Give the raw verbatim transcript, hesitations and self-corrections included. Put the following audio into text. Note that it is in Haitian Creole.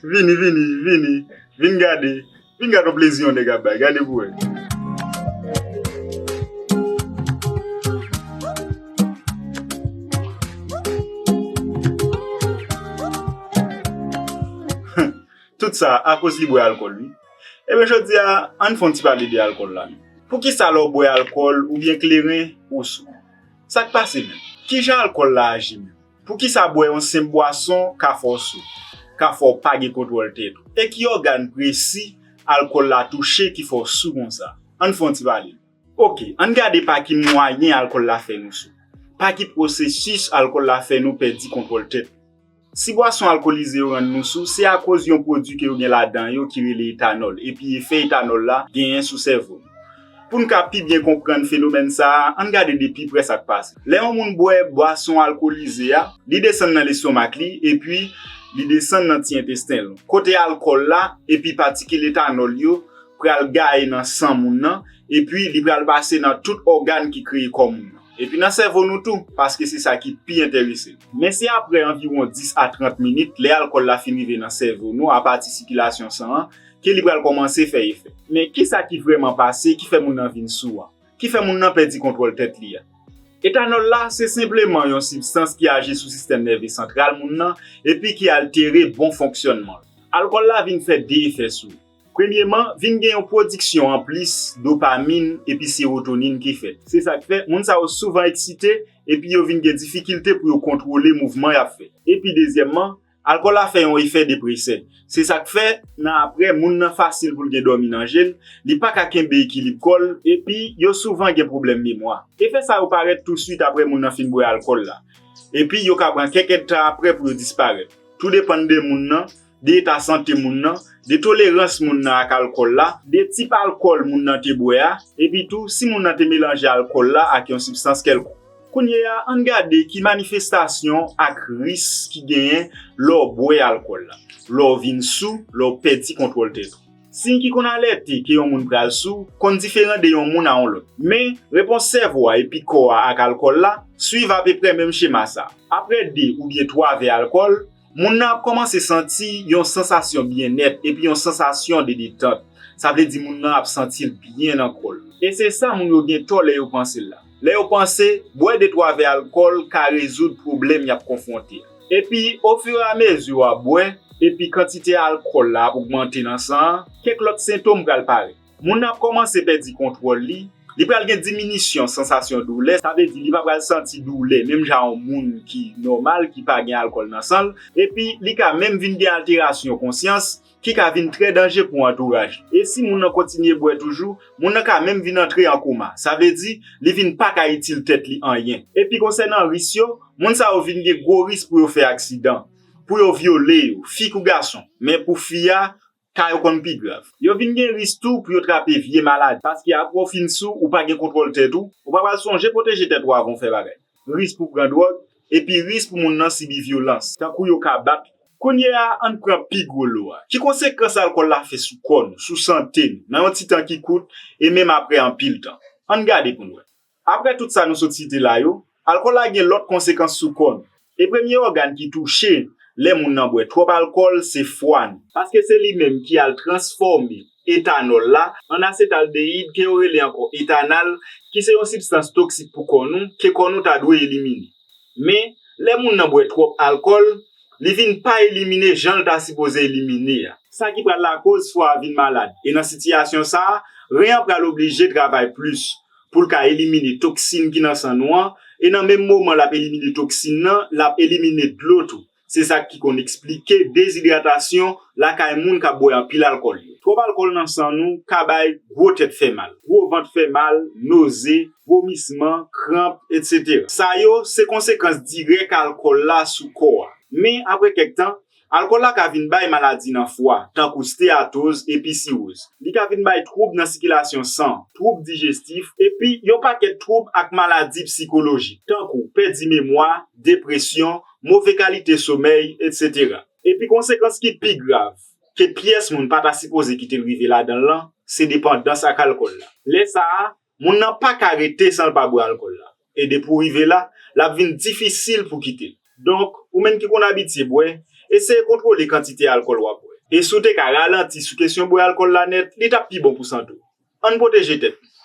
Vini, vini, vini, vin gade, vin gade yon plezi yon nèg ap bay, gade pou wè. Tout sa akoz li bwè alkòl, wi. Ebyen, jodi a, ann fè yon ti pale de alkòl la, non. Poukisa lè w bwè alkòl oubyen kleren, ou sou? Sa k pase menm? Kijan alkòl la aji menm? Poukisa bwè yon senp bwason ka fè w sou, ka fè w pa gen kontwòl tèt ou? E ki ògàn presi alkòl la touche ki fè w sou konsa? Ann fè yon ti pale. Oke, ann gade pa ki mwayen alkòl la fè nou sou. Pa ki pwosesis alkòl la fè nou pèdi kontwòl tèt. Si bwason alkolize yo rann nou sou, se akoz yon pwodui ke yo gen ladan yo ki rele etanòl, epi efè etanòl la genyen sou sèvo nou. Pou n ka pi byen konprann fenomèn sa a, ann gade de pi prè sa k pase. Lè yon moun bwè bwason alkolize a, li desann nan lestomak li, epi li desann nan ti entesten l, kote alkòl la epi patikil etanòl yo pral gaye nan san moun nan, epi li pral pase nan tout ògàn ki kreye kò moun nan. Epi nan sèvo nou tou, paske se sa ki pi enterese nou. Men se apre anviwon dis a trant minit, lè alkòl la fin rive nan sèvo nou apati sikilasyon san an, ke li pral kòmanse fè efè. Men kisa ki vrèman pase ki fè moun nan vin sou a? Ki fè moun nan pèdi kontwòl tèt li a? Etanòl la se senpleman yon sibstans ki aji sou sistèm nève santral moun nan epi ki altere bon fonksyònman l. Alkòl la vin fè de efè sou ou. Premyeman, vin gen yon pwodiksyon anplis dopamin epi sewotonin ki fèt. Se sa k fè moun sa yo souvan eksite epi yo vin gen difikilte pou yo kontwole mouvman y ap fè. Epi dezyèmman, alkòl la fè yon efè depresè. Se sa k fè, nan apre, moun nan fasil pou l gen dòmi nan je l, li pa ka kenbe ekilib kò l, epi yo souvan gen pwoblèm memwa. Efè sa yo parèt touswit apre moun nan fin bwè alkòl la. Epi yo ka pran kèk èdtan apre pou yo disparèt. Tou depann de moun nan, de eta sante moun nan, de tolerans moun nan ak alkòl la, de tip alkòl moun nan te bwè a, epi tou si moun nan te melanje alkòl la ak yon sibstans kèlkonk. Kounye a, ann gade ki manifestasyon ak risk ki genyen lè w bwè alkòl la, lè w vin sou, lè w pèdi kontwòl tèt ou. Siy ki konn alète ke yon moun pral sou konn diferan de yon moun a yon lòt. Men, repons sèvo a epi kò a ak alkòl la swiv apeprè menm chema sa a. Apre de oubyen twa vè alkòl, moun nan ap kòmanse santi yon sansasyon byennèt epi yon sansasyon de detant. Sa vle di moun nan ap santi l byen nan kò l. E se sa moun yo gen tò lè yo panse l la. Lè yo panse, bwè de twa vè alkòl ka rezoud pwoblèm y ap konfwonte a. Epi, ofiramezi w ap bwè, epi kantite alkòl la ap ogmante nan san an, kèk lòt sentòm pral parèt. Moun nan ap kòmanse pèdi kontwòl li, li pral gen diminisyon sansasyon doulè, sa vle di li pa pral santi doulè menm jan yon moun ki nòmal, ki pa gen alkòl nan san l, epi li ka menm vin gen alterasyon konsyans ki ka vin trè danje pou antouraj li. E si moun nan kontinye bwè toujou, moun nan ka menm vin antre an koma, sa vle di li vin pa ka itil tèt li anyen. Epi konsènan risk yo, moun sa yo vin gen gwo risk pou yo fè aksidan, pou yo vyole yo, fi kou gason, men pou fi a, ka yo konn pi grav. Yo vin gen risk tou pou yo trape vye maladi, paske apre w fin sou, ou pa gen kontwòl tèt ou, ou pa pral sonje pwoteje tèt ou avan w fè bagay. Risk pou pran dwòg, epi risk pou moun nan sibi vyolans, tankou yo ka bat. Kounye a, ann pran pi gwo lo a. Ki konsekans alkòl la fè sou kò nou, sou sante nou, nan yon ti tan ki kout, e menm apre anpil tan? Ann gade pou n wè. Apre tout sa nou sot site la yo, alkòl la gen lòt konsekans sou kò nou. E premye ògàn ki touche lè moun nan bwè twòp alkòl, se fwa nou. Paske se li menm ki al transfòme etanòl la an asetaldeyid, ke yo rele ankò etanal, ki se yon sibstans toksik pou kò nou, ke kò nou ta dwe elimine. Men, lè moun nan bwè twòp alkòl, li vin pa elimine jan l ta sipoze elimine a. Sa ki pral lakoz fwa a vin malad. E nan sitiyasyon sa a, ren an pral oblije travay plis pou l ka elimine toksin ki nan san nou an, e nan menm moman l ap elimine toksin nan, l ap elimine dlo tou. Se sa ki konn eksplike dezidratasyon lakay moun k ap bwè anpil alkòl yo. Twòp alkòl nan san nou ka bay gwo tèt fè mal, gwo vant fè mal, noze, vomisman, kranp, etsetera. Sa yo se konsekans dirèk alkòl la sou kò a. Men, apre kèk tan, alkòl la ka vin bay maladi nan fwa, tankou steyatoz epi siwoz. Li ka vin bay twoub nan sikilasyon san, twoub dijestif, epi yon pakèt twoub ak maladi sikolojik, tankou pèdi memwa, depresyon, move kalite somèy, etsetera. Epi konsekans ki pi grav, ke pyès moun pa ta sipoze kite l rive ladan l lan, se depandans ak alkòl la. Lè sa a, moun nan pa ka rete san l pa bwè alkòl la. E depi w rive la, l ap vin difisil pou kite l. Donk, ou menm ki konn abitye bwè, eseye kontwole kantite alkòl w ap bwè. E si w te ka ralanti sou kesyon bwè alkòl la nèt, li t ap pi bon pou sante w. Ann pwoteje tèt nou.